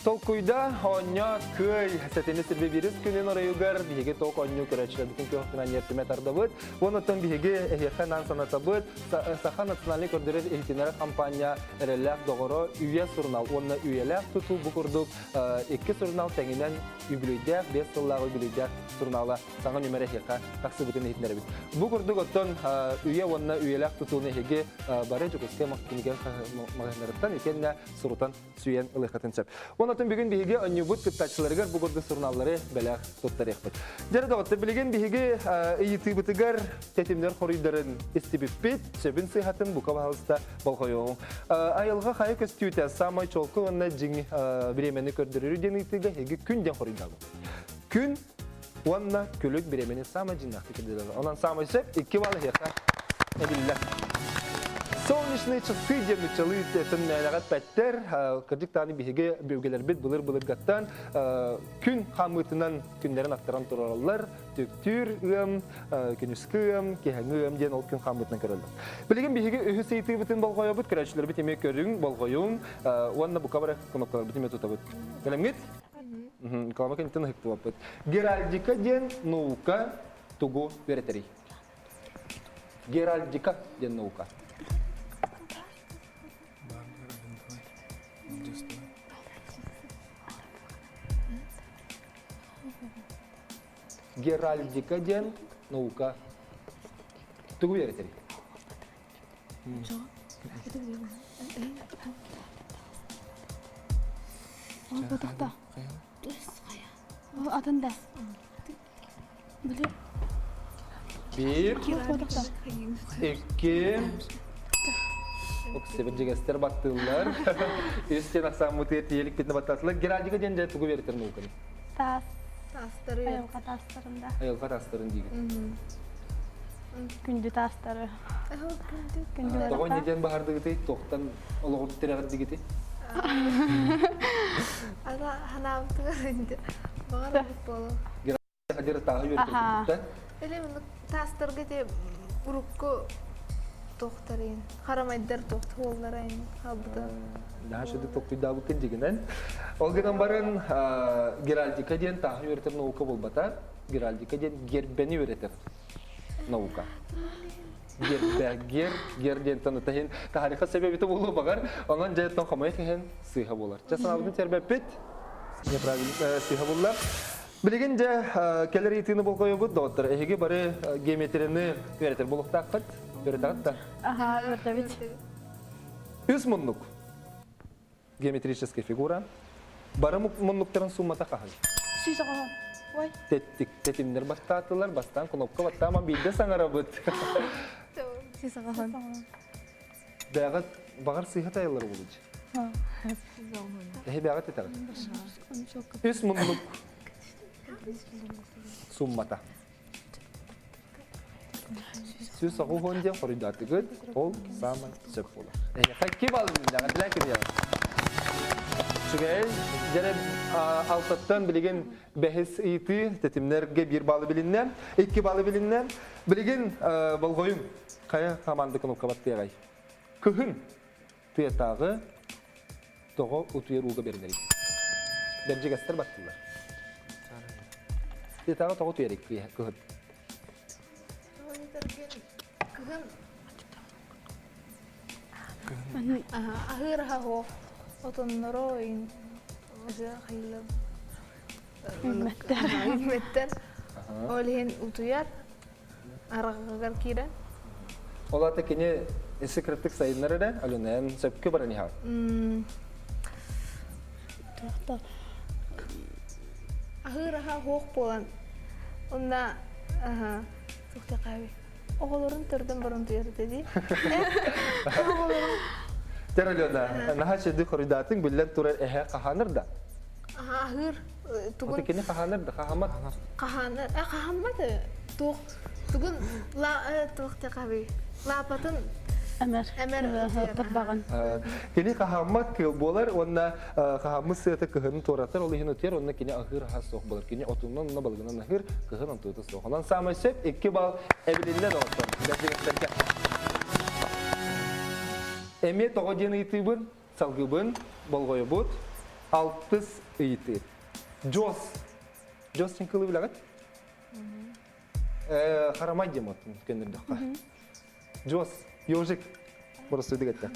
Толкуйда оонньоо кыай сэтини сирби вирус күнүн оройугар биһиги ток оонньуу көрөөччүлэрбитин көхтүнэн ньиэртимэ тардабыт. Уонуттан биһиги эһиэхэ наан санатабыт Саха национальнай көрдөрөр иһитиннэрэр хампаанньа эрэллээх доҕоро Үйэ сурунаал уонна Үйэлээх тутуу бу курдук икки сурунаал тэҥинэн үбүлүйдээх, 5 сыллааҕы үбүлүйдээх сурунаала саҥа нүмер эһиэхэ тахсыбытын иһитиннэрэбит. Бу курдук оттон үйэ уонна үйэлээх тутууну эһиги бары Дьокуускай кинигэ маҕаһыыннарыттан итиэннэ сурутан сүүйэн ылыаххытын сөп. Онон бүгүн биһиги онньуубут кыттааччыларыгар бу курдук сурунааллары бэлэх туттарыахпыт. Дьэ доҕоттор, билигин биһиги ыйытыыбытыгар тэтимнэр хоруйдарын истибиппит, сөбүн сыыһатын бука баһалыста болҕойуоҕуҥ. Айылҕа хайа көстүүтэ саамай чолку уонна дьиҥ бириэмэни көрдөрөрү диэн ыйытыыга эһиги күн диэн хоруйдаабыт. Күн уонна күлүк бириэмэни саамай дьиҥнээхтик көрдөрөр. Онон саамай сөп 2 балл эһиэхэ эбиллэр. Солнечные часы диэн нуччалыы тэн мээнэҕэ эппэттэр. Кырдьык даҕаны биһиги бүөгэлэрбит былыр-былыргаттан күн хаамыытынан күннэрин аттаран турараллар. Түктүүр ыам, күнүскү ыам, киэһэҥҥи ыам диэн ол күн хаамыытынан көрөллөр. Билигин биһиги үһүс ыйытыыбытын болҕойобут, көрөөччүлэрбит эмиэ көрүҥ, болҕойуҥ уонна бука бары кнопкаларбытын эмиэ тутабыт. Бэлэмҥит? Реклама кэнниттэн ыһыктыбаппыт. Геральдика диэн наука тугу үөрэтэрий? Геральдика диэн наука. Геральдика диэн наука тугу үөрэтэрий? Олбатахта. Ол атын да. Били. Биир, икки, Оксебир дьигэстэр баттыыллар. Үс диэн ахсааммытыгар тиийэликпитин баттаатылар. Геральдика диэн дьэ тугу үөрэтэр науканы? Таас. Таастары. Айылҕа таастарында. Айылҕа таастарын диигин. Күндү таастары. Күндү. Тоҕо инньэ диэн баһардыгытый? Туохтан олоҕурдут тирэҕирдигитий? Ана ханаабытыгар инде баҕар буолу. Хадир тааһы үөрдүбүттэн. Или таастарга те урукку тохтарын, харамайдар тохтуолларын хаалбыта. Наһаа шүдүк толкуйдаабыккын дьигинэн. Ол гынан баран геральдика диэн тааһы үөрэтэр наука буолбата. Геральдика диэн гербэни үөрэтэр наука. Гербэ, гер, гер диэн таныта иһин таһариха себебите буолуо баҕар, онон дьэ хомойох иһин сыыһа буолар. Чэ санаабытын тербэппит, неправильно сыыһа булла. Билигин дьэ кэлэр ыйытыыны болҕойобут, доҕоттор. Эһиги бары геометрияны үөрэтэр буолуохтааххыт. Үөрэтэҕит да? Аха, үөрэтэбит. Үс муннук. Геометрическая фигура. Бары муннуктарын суммата хаһый? 190. Ой. Тэттик, тэтимнэр бастаатылар, бастаан кнопка баттааман биирдэ саҥарабыт. 190. Бэҕэт баҕар сыыһа тайыллар буолуч. Эһи бэҕэт этэҕит. Үс муннук суммата. 190 диэн хоруйдаатыгыт, ол саамай сөп буолар. Эһиэхэ ким алыннаҕа билэн ким Үчүгэй. Дьэрэ алтаттан билигин бэһис ыйытыы тэтимнэргэ биир баллы билиннэ, икки баллы билиннэ. Билигин болҕойуҥ. Хайа команда кнопка баттыаҕай? Кыһын тыатааҕы тоҕо утуйар ууга бэринэрий? Бэрдьигэстэр баттыылар. Тыатааҕы тоҕо утуйар кыһын? Кыһын аһыыр аһа суох отонноро хайылар Үүммэттэр. Үүммэттэр. Ол иһин утуйар арҕаҕыгар киирэн. Ол аата кини секреттик сайыннар эрэ, Алена, сөпкө баран иһэр. Аһыыр аһа суох буолан, онно туох оҕолорун төрдөн баран утуйар этэ дии. Оҕолорун Тер Алена, наһаа чэйди хоруйдаатыҥ, биллэн турар эһэ хаһаанар да? Аһыыр тугун Кини хаһаанар да хаһамат. Хаһаанар, хаһаммат туох тугун туох тахабый лаапатын Эмэр. Эмэр Тарбаҕын. Кини хаһааммат кыыл буолар уонна хаһааммыт сыата кыһынын туоратар, ол иһин утуйар, уонна кини аһыыр аһа суох буолар. Кини отунан уонна балыгынан аһыыр, кыһын онтуота суох. Онон саамай сөп 2 балл эбилиннэ доҕоттор. Бэрдигиттэргэ. Эмиэ тоҕо диэн ыйытыыбын, салгыбын, болҕойобут. Алтыс ыйытыы. Дьос. Дьос син кылы билэҕит? Харамай диэн оттун көннөрдөххө. Дьос, ежик боростуйдук этэ.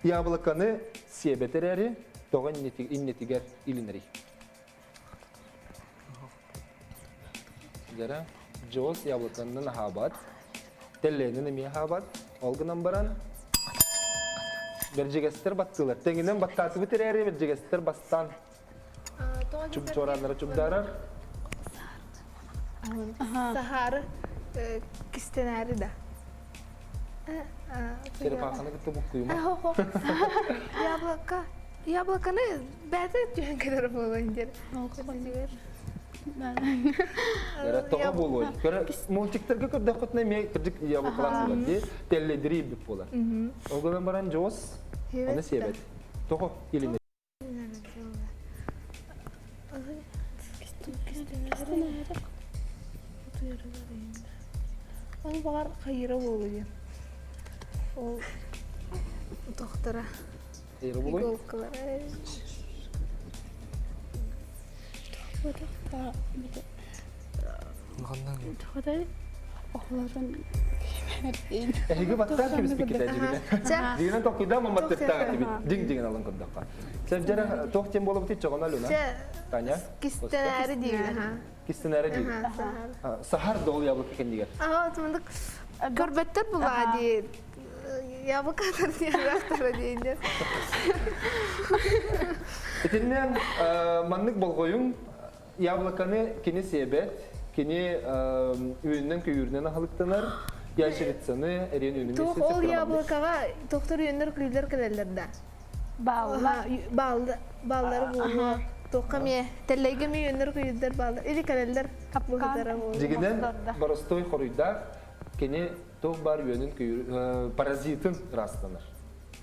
Яблоканы сиэбэт эрээри, тоҕо иннитигэр илинэрий? Дьэрэ, дьос яблоканы аһаабат, тэллэйинэн эмиэ аһаабат. Ол гынан баран, бэрдьигэстэр баттыылар. Тэҥинэн баттаатыбыт эрээри, бэрдьигэстэр бастаан чуорааннара чугдаарар. Сахары кистэнээри да. Черепаханы кытта буккуйума. Яблоко. Яблоконы бэйэтэ түһэн кэлэр буолуон диэн. Тоҕо буолуой? Мультиктарга көрдөххүтүнэ эмиэ кырдьык яблокалаах буолар дии. Тэллэйдири ирбит буолар. Ол гынан баран дьоҕус оны сиэбэт. Тоҕо илинэ? Ол баҕар хайыра буолуо диэн. Ол тохтора. Хайыра буолуой? Иголкалара. Эһиги баттаах кэбиспиккит дьигинэ. Дигинэн толкуйдаан мамматтыктаах этибит. Дing дигин алын көрдөххө. Сәбдьэрэ туох тем буолабытый чоҕоно Алена? Таня? Кистэнээри диир. Кистэнээри диир. Сахар дол яблоко кэннигэр. Аа, тумандык көрбөттөр булаа дии. Яблокалар диэн диэн. Итиннэн маннык болҕойуҥ Яблоконы кини сиэбэт, кини үүнүнэн-көйүүрүнэн аһылыктанар, ящерицаны, эриэн үүнүн Туох ол яблокаҕа тохтор үөннэр күллэр кэлэллэр да? Бааллар. Бааллар, бааллары буолуо. Туохха эмиэ тэллэйгэ эмиэ үөннэр күйүллэр бааллар. Или кэлэллэр Капкан. Дьигинэн боростой хоруйдаах кини туох баар үөнүн паразитын ыраастанар.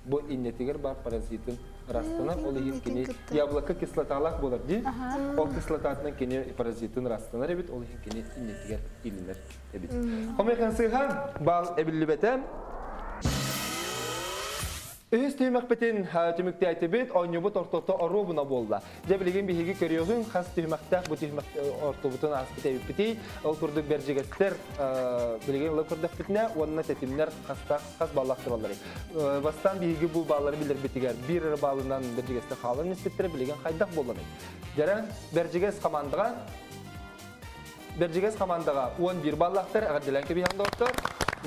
Бу иннэтигэр баар паразитын ырастанар, ол иһин кини яблоко кислоталаах буолар дии. Ол кислотатынан кини паразитын ырастанар эбит, ол иһин кини иннэтигэр илинэр эбит. Хомойхан сыыһа баал эбиллибэтэ. Үһүс түһүмэхпитин түмүктээтибит, оонньуубут ортото оруобуна буолла. Дьэ билигин биһиги көрүөҕүҥ хас түһүмэхтээх бу түһүмэх ортобутун ааспыт эбиппитий. Ол курдук бэрдьигэстэр билигин ыла көрдөхпүтүнэ уонна тэтимнэр хастаах хас баллаах туралларый. Бастаан биһиги бу бааллары билэрбитигэр биир эрэ баалынан бэрдьигэстэр хаалан испиттэрэ билигин хайдах буолланый? Дьэрэ Бэрдьигэс хамаандаҕа Бэрдьигэс хамаандаҕа 11 баллаахтар эҕэрдэлээн кэбиһэн доҕоттор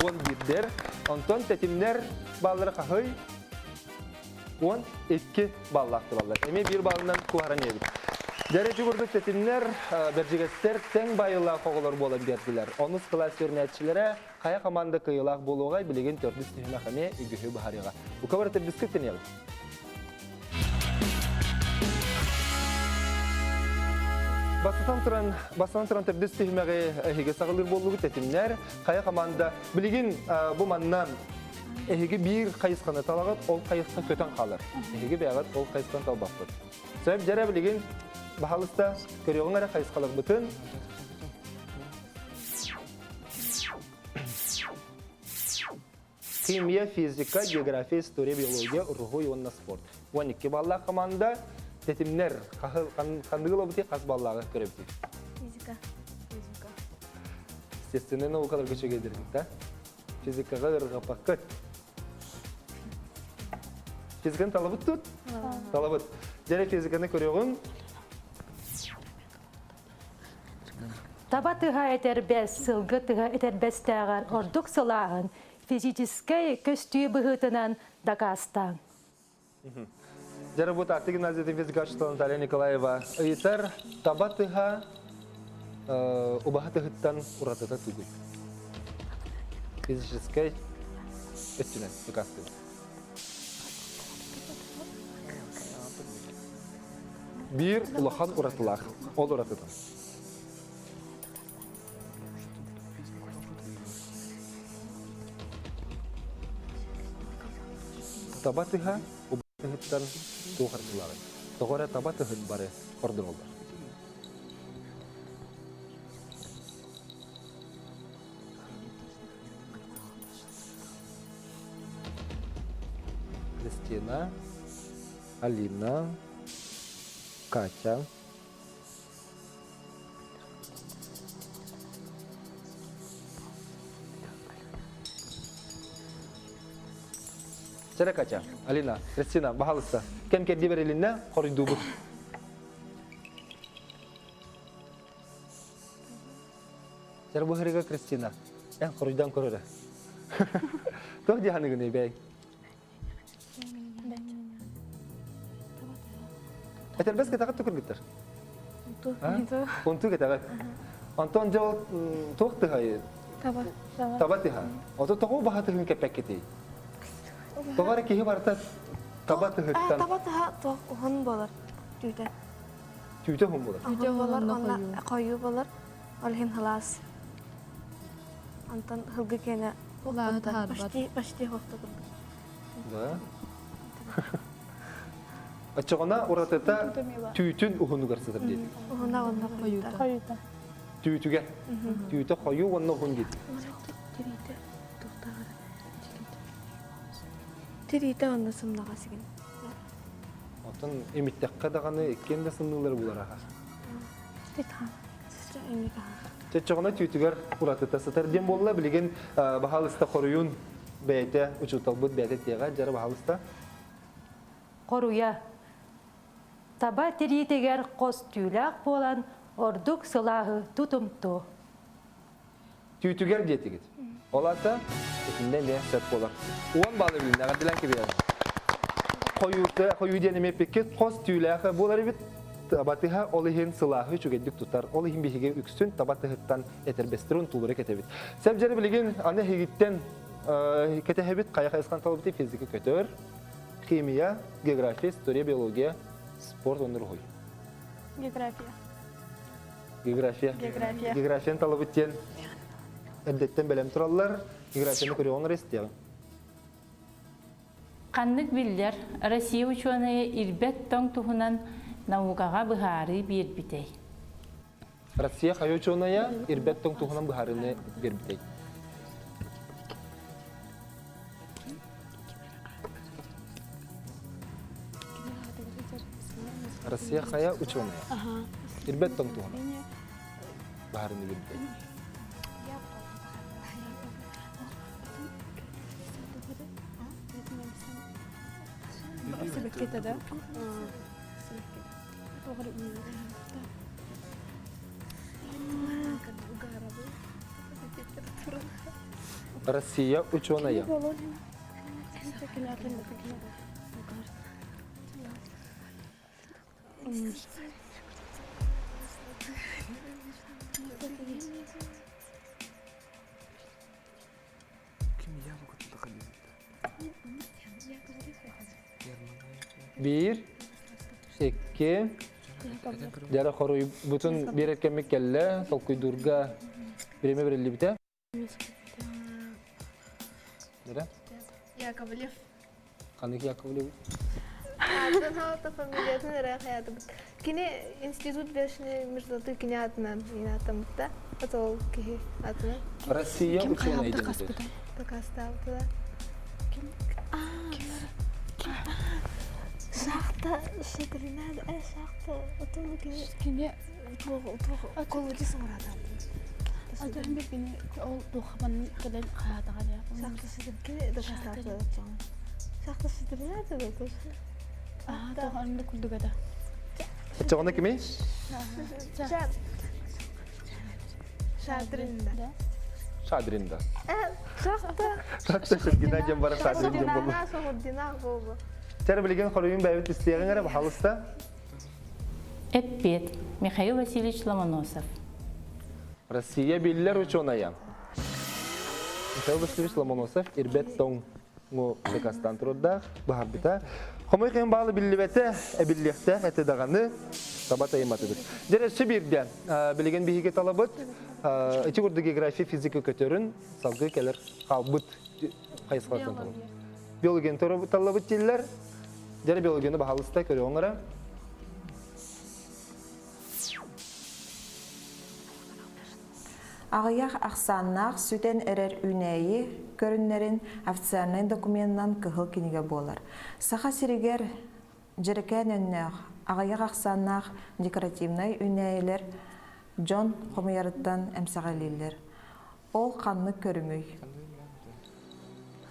11-дэр. Онтон тэтимнэр бааллара хаһый? 12 баллаах тураллар. Эмиэ биир баллынан куһаран иһэбит. Дьэрэ курдук тэтимнэр, бэрдьигэстэр тэҥ байылаах оҕолор буолан биэрдилэр. Онус кылаас үөрэнээччилэрэ хайа команда кыайыылаах буолуоҕай билигин төрдүс түһүмэх эмиэ үгүһү быһаарыаҕа. Бука бары төрдүскүт тэниэҕит. Бастатан туран, бастатан туран төрдүс түһүмэҕи эһиги саҕалыыр буоллугут тэтимнэр. Хайа команда билигин бу манна эһиги биир хайысханы талаҕыт, ол хайысха көтөн хаалар. Эһиги бэйэҕит ол хайысханы талбаппыт. Сөп дьэрэ билигин баһалыста көрүөҕүҥ эрэ хайысхаларбытын. Химия, физика, география, история, биология, уруһуй уонна спорт. 12 баллаах команда тэтимнэр ханныгы ылабытый хас баллааҕы көрөбүтүй? Физика. Физика. Естественный наукаларга үчүгэйдирбит да? Физикаҕа ырҕаппаккыт. Физиканы талабыт тут? Талабыт. Дьэрэ физиканы көрүөҕүҥ. Таба тыһа этэрбэс, сылгы тыһа этэрбэстээҕэр ордук сылааһын физическэй көстүү быһыытынан дакаастааҥ. Дьэрэ бу Таатта гимназиятын физика Наталья Николаева ыйытар таба тыһа убаһа тыһыттан уратыта тугуй? Физическэй өттүнэн дакаастыыр. Биир улахан уратылаах, ол уратыта. Таба тыһа убаһыттан туох аргылааҕый? Тоҕо эрэ таба тыһын бары ордороллор. Кристина, Алина. Катя. Чэрэ Катя, Алина, Кристина, баһалыста. Кэм кэрди берилинне хоруйдуубут. Чэрэ бу Кристина, эн хоруйдан көрөрө. Туох диһаныгын бэй? Этэрбэс кэтэҕит түкүргүттэр. Унтуу кэтэҕит. Онтон дьэ ол туох тыһай? Таба. Таба тыһа. Ото тоҕо баһа тыһын кэппэккитий? Тоҕо эрэ киһи барыта таба тыһыттан. Таба тыһа туох уһун болар түүтэ. Түүтэ уһун болар. Түүтэ болар, онна хойуу болар. Ол иһин хылаас. Онтон хылгы киэнэ почти почти хохто курдук. Да. Оччоҕуна уратыта түүтүн уһунугар сытар диэтик. Уһуна уонна хойута. Түүтүгэр. Түүтэ хойуу уонна уһун диэтик. Тириитэ туохтааҕар Тириитэ уонна сымнаҕас игин. Оттон имиттэххэ даҕаны иккиэн да сымныылары булар аха. Чоччоҕуна түүтүгэр уратыта сытар диэн буолла. Билигин баһаалыста хоруйун бэйэтэ учууталбыт бэйэтэ тиэҕэ дьара баһаалыста. Хоруйа. Таба тириитигэр хос түүлээх буолан ордук сылааһы тутумту. Түүтүгэр диэтигит. Ол аата итиннэ эмиэ сөп буолар. Уон балл эбилиннэ, эҕэрдэлээн кэбиһэр. Хойуута, хойуу диэн эмиэ эппиккит, хос түүлээх буолар эбит. Табатыһа ол иһин сылааһы үчүгэйдик тутар. Ол иһин биһиги үксүн таба тыһыттан этэрбэстэрин тулура кэтэбит. Сэп дьэрэ билигин аны эһигиттэн кэтэһэбит хайа хайысхан талбыты физика көтөр, химия, география, история, биология, спорт уонна уруһуй. География. География. География. Географияны талабыт диэн эрдэттэн бэлэм тураллар. Географияны көрүөҕүҥ эрэ истиэҕиҥ. Ханнык биллэр Россия учуонайа ирбэт тоҥ туһунан наукаҕа быһаарыы биэрбитэй? Россия хайа учуонайа ирбэт тоҥ туһунан быһаарыыны биэрбитэй? Россия хайа учуонайа? Ирбэт тоҥ туһунан быһаарыыны биэрбитэй? Россия учуонайа. Биир, икки, дьара хоруйбутун биэрэр кэммит кэллэ, толкуйдуурга бириэмэ бэриллибитэ. Дара? Яковлев. Ханнык Яковлев? Аатын хаалта фамилиятын эрэ хаятыбыт. Кини институт вечный мерзлоты кини атынан атамытта. Это ол киһи атынан. Россия ученый диэн. Дакастаабыта. Шахта Шадринада, шахта, отон кини Кини колоди саҥаратаабыт. Атын bir кини ол духабан кэлэн хаатаҕа Шахта Шадрин кини дакастаабыта. Шахта Шадринада да Аа тоҕо курдугата. Оччоҕуна кимий? Шадринда. Шадринда. Шахта. Шахта Шадрина диэн барар Шадрин диэн буолла. Шадрина буолла. Чэр билигин хоруйун бэйэбит истиэҕиҥ эрэ баһалыста. Эппиэт Михаил Васильевич Ломоносов. Россия биллэр учуонайа. Михаил Васильевич Ломоносов ирбэт тоҥ дакастаан турардаах баһарбыта. Хомой кыһын баалы биллибэтэ, эбиллиэхтээх этэ даҕаны таба тайыматыбыт. Дьэ өссө биирдэ билигин биһиги талабыт ити курдук география физика көтөрүн салгыы кэлэр хаалбыт хайысхалартан талабыт. Биологияны талабыт дииллэр. Дьэ биологияны баһалыста көрүөҥ эрэ. Аҕыйах ахсааннаах сүтэн эрэр үүнээйи көрүннэрин официальнай докуменынан кыһыл кинигэ буолар. Саха сиригэр дьэрэкээн өннөөх. Аҕыйах ахсааннаах декоративнай үүнээйилэр дьон хомуйарыттан эмсэҕэлииллэр. Ол ханнык көрүҥүй?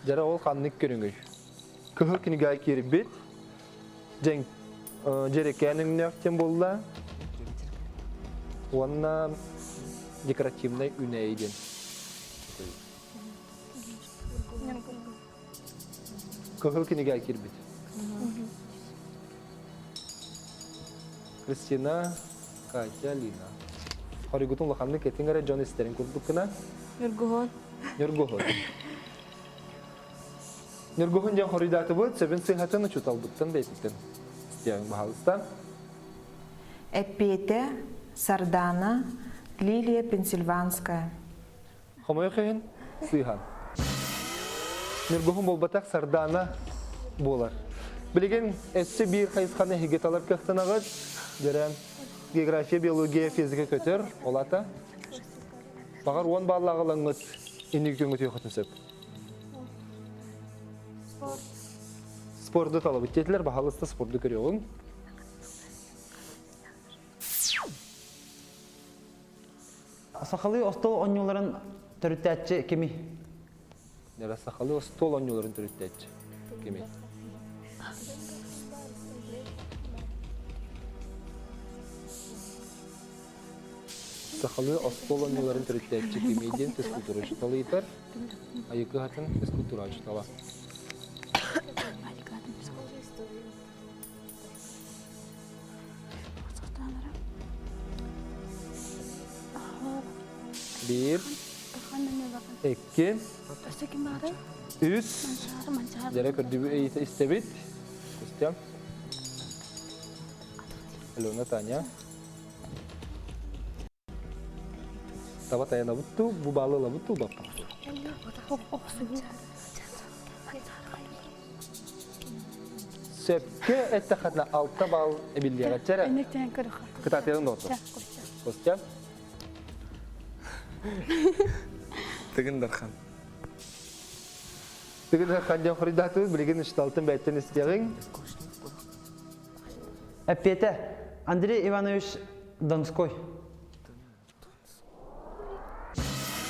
Дьара ол ханнык көрүҥүй? Кыһыл кинигэ киирбит, дьэҥ дьэрэкээн өҥнөөх диэн буолла уонна декоративнай үүнээйи диэн. Кыһыл кинигэ киирбит. Кристина, Катя, Лина. Хоригутун улаханнык этиҥ эрэ дьон истэрин курдук гына. Ньургуһун. Ньургуһун. Ньургуһун диэн хоруйдаатыбыт, сөбүн сыыһатын учууталбыттан бэйэтиттэн истиэҕиҥ баһаалыста. Эппиэтэ Сардана, Лилия Пенсильванская. Хомойуох иһин, сыыһан. Ньургуһун буолбатах Сардаана буолар. Билигин өссө биир хайысханы эһиги талар кыахтанаҕыт. Дьэрэ, география, биология, физика көтөр, ол ата. Баҕар уон бааллааҕы ылаҥҥыт инники күҥҥүт сөп. Спорду талабыт диэтилэр, баһаалыста спорду көрүөҕүҥ. Сахалыы остуол оонньууларын төрүттээччи кимий? Нера сахалыы остуол оонньууларын төрүттээччи кимий? Сахалыы остуол оонньууларын төрүттээччи кимий диэн физкультура учуутала ыйытар. Айыкы хатын физкультура учуутала. Биир, икки, үс. Дьэрэ көрдүбү истэбит. Костя. Алена, Таня. Таба таянабыт туу, бу баалы ылабыт туу баппат. Сөпкө эттэххитинэ алта балл эбиллиэҕэ. Чэрэ. Кытаатыаҕыҥ доҕоттор. Костя. Тыгын Дархан. Тыгын Дархан диэн хоруйдаатыбыт. Билигин учууталтан бэйэттэн истиэҕиҥ. Эппиэтэ Андрей Иванович Донской.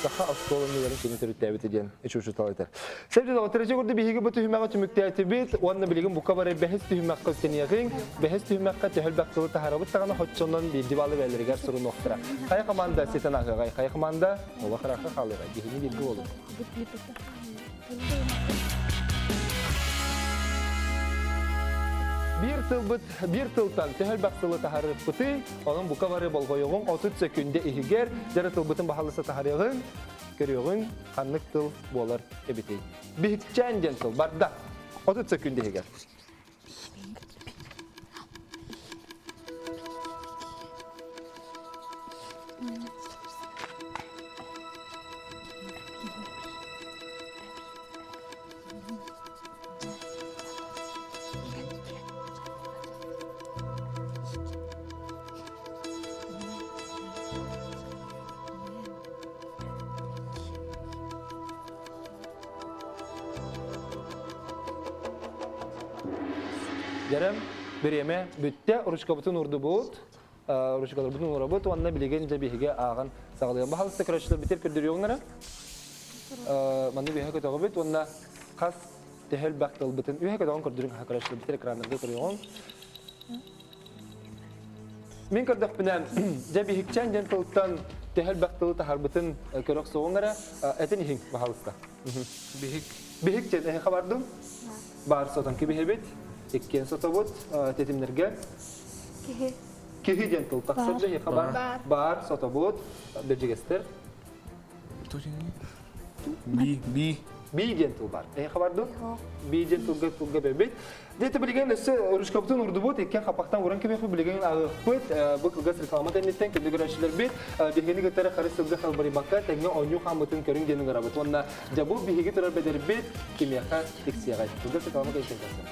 Саха оскуола ньыларын кини төрүттээбитэ диэн үч учуутал этэр. Сәбден оҕотырычы курду биһиги бу түһүмэҕи түмүктээтибит уонна билигин бука бары бэһис түһүмэххэ үктэниэҕиҥ. Бэһис түһүмэххэ төһөлбэх тылы таһарабыт даҕаны хоччонон биирди баалы бээлэригэр сурунуохтара. Хайа команда ситэн аһыаҕай, хайа команда олох ыраахха хаалыаҕай. Биһини бииргэ буолуҥ. Биир тылбыт биир тылтан төһө элбэх тылы таһарыахпытый, онон бука бары болҕойоҕуҥ 30 сөкүндэ иһигэр дьара тылбытын баһалыса таһарыаҕыҥ, көрүөҕүҥ ханнык тыл буолар эбитий. Биһикчээн диэн тыл барда 30 сөкүндэ иһигэр. Дьэрем, бириэмэ бүттэ, ручкабытын урдубут, ручкаларбытын уурабыт уонна билигин дьэ биһиги ааҕан саҕалыам. Баһалыста көрөөччүлэр битир көрдөрүөҕүҥ Манны үөһэ көтөҕөбүт уонна хас төһө элбэх тылбытын үөһэ көтөҕөн көрдөрүҥ көрөөччүлэр битир экраннарга көрүөҕүҥ. Мин көрдөхпүнэ, дьэ биһикчээн диэн тылтан төһө элбэх тылы таһарбытын көрөх суоҕуҥ эрэ, этин иһиҥ, баһаалыста. Биһик. Биһик диэн эһиэхэ бардым. Баар сотон кибиһэбит, иккиэн сотобут, тэтимнэргэ. Киһи. Киһи диэн тыл тахсар дьэ эһиэхэ бар. Баар сотобут, бэрдьигэстэр. Би, би. Би диэн тыл бар. Эһиэхэ бар дуо? Би диэн тылга тылга бэбит. Дьэ билигин өссө ручкабытын урдубут, иккиэн хаппахтан уран кэбиэхпит, билигин ааҕыахпыт. Бу кылгас реклама кэнниттэн күндү көрөөччүлэрбит биһигини кытары харыс сылга халбарыйбакка тэҥҥэ оонньуу хааммытын көрүҥ диэн ыҥырабыт. Уонна дьэ бу биһиги турар бэдэрбит кимиэхэ тиксиэҕэй. Кылгас реклама кэнниттэн көрсө.